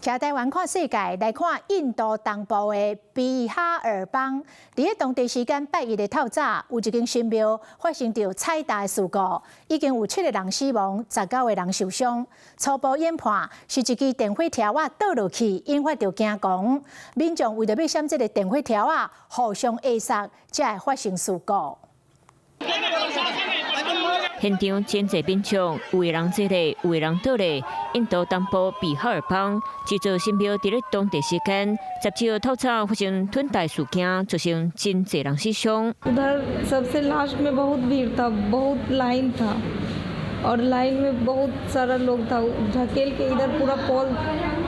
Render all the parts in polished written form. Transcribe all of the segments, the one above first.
徛台灣看世界，來看印度東部的比哈爾邦，佇咧當地時間拜一的透早，有一間神廟發生著踩踏的事故，已經有七個人死亡，19個人受傷。初步研判是一支電火柱仔倒落去，引發著驚狂。民眾為著欲閃這个電火柱仔，互相壓殺，才會發生事故。現場真濟民眾，有的人坐咧，有的人倒咧。印度東部比哈爾邦這座神廟佇咧當地時間17號透早發生吞大事件，造成真濟人死傷。 उधर सबसे लास्ट में बहुत भीड़ था, बहुत लाइन था और लाइन में बहुत सारा लोग था। ढकेल के इधर पूरा पोल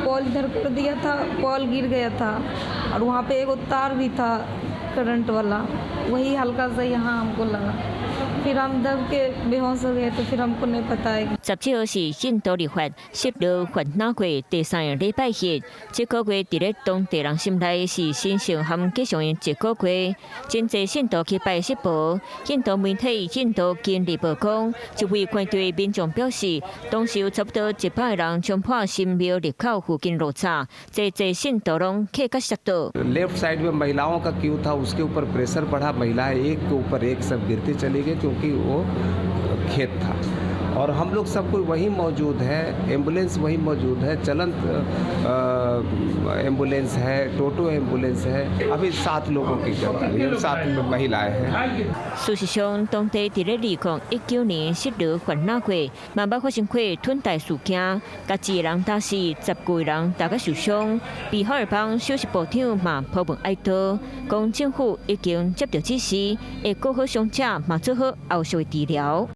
पोल इधर कर दिया था, पोल गिर गया था और वहाँ पे एगो तार भी था करंट वाला, वही हल्का सा यहाँ हमको लगा। फिर हम दब के बेहोश हो गए, तो फिर हमको नहीं पता है。 17號是印度曆法濕羅煩惱月第三个禮拜日，這個月佇咧當地人心內是神聖和吉祥的一個月，真濟信徒去拜濕婆。印度媒體《印度今日報》講，一位觀隊民眾表示，當時有差不多100個人衝破神廟入口附近路閘，濟濟信徒攏客甲摔倒。 लेफ्ट साइड में महिलाओं का क्यू था, उसके ऊपर प्रेशर बढ़ा, महिलाएं एक के ऊपर एक सब गिरती चली गई, क्योंकि वो खेत था और हम लोग सब कोई वहीं मौजूद है। एम्बुलेंस वहीं मौजूद है, चलंत एम्बुलेंस है, टोटो एम्बुलेंस है। अभी सात लोगों की गिरफ्तारी है, सात महिलाएं हैं。事實上，當地佇咧2019年濕羅煩惱月，嘛捌發生過吞大事件，共一个人打死，19個人打甲受傷。比哈爾邦首席部長嘛抱文哀悼，講政府已經接到指示，會顧好傷者，嘛做好後續的治療。